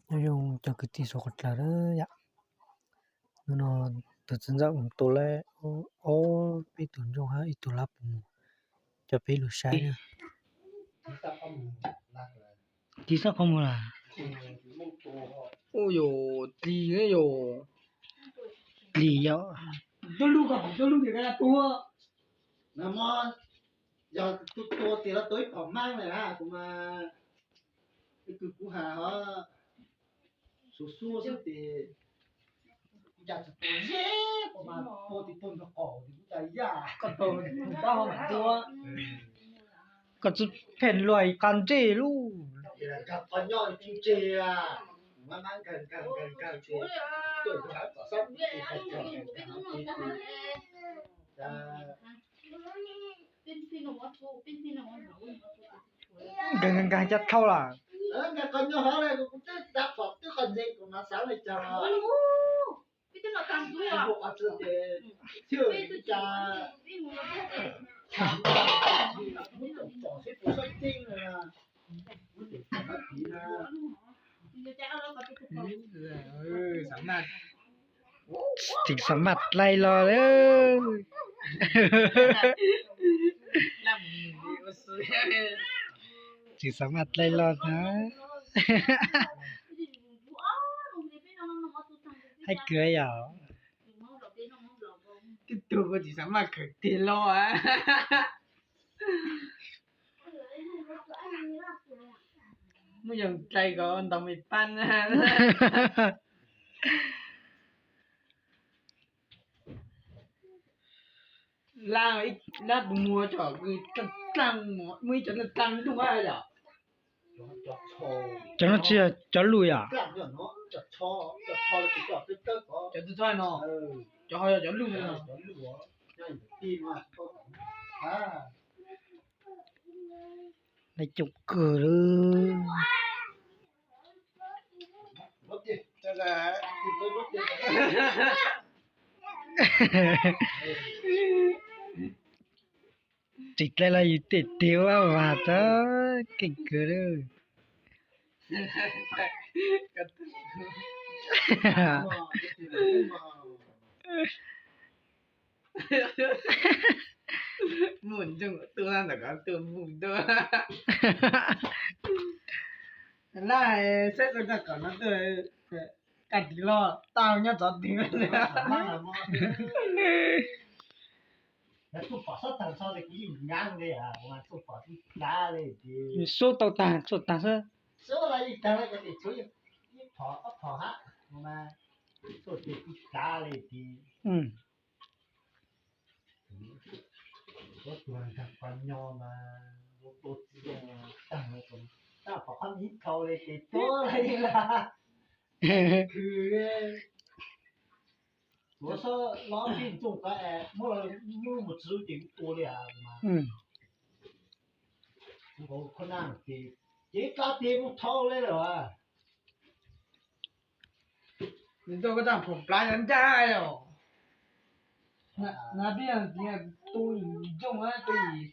Nyob zoo cov kwv tij suav qhov dlawg na yom. Hnub no tus txiv ntxawm mus tua lawm ob peb tus ntsooj hab ib tug lab puas mus, coj peb lug saib na. Tig sab qhov mus lawm. Ua yog dlig yog, dlig yog, tuab lug ko, tuab lug tes ka tuag. Yog tus tua tes los tua ib phom maab na, kuv mas, kws kuv has hov, xuv xuab xwb tes, kuv cas tsis tua ze, kuv mas tua tes tua ntog qaum tes kuv cas yaj. Koj tua tab ho mam tua. Koj tsi phem luag qas ntsej lub. Nkag qhov nyob tsis tseg, mas mas nkag nkag nkag nkag ces tuaj tus hav tom sab, nkag nkag nkag cov dhau lawm. Nkag qhov nyob hov le, kuv twb tab phom twb qhov ntse kuv mas xav le caag. Tseem xa maj dlai los lawm. Tseem xa maj dlai los na. Hais kwv yom. Tib tug kuj tsis xav maj khaws tiag los. Muaj yoog dlai kom ntaus me pab na. Lab, lab tus muag cov dlaaj, muaj ib cov dlaaj dlaaj ntug yom. Cov no tsis yog cov luj yom? Cov txhua no, cov ho yog cov luj no. Lawv coom kawg lawm. Tsis dlai los yus tej tes ua vas tau keej kawg lawm. Mus ntsoog tuaj ntawm ko tuaj mus tuaj. Laj, saib koj coj kom no tuaj, kaj tig los tau nyob txov twg. Nws xub tau tag tsuj tag xwb. Tuav sab los pib ntsoog ko es muab los muab mus txwv ces kuv tua li as mas. Kuv nkaus kho naj ces cev dlaab tes mus thau li lawm. Nws tuaj koj txaj phoom plav cov ncaj os. Nav pib tu ntsoog tu yim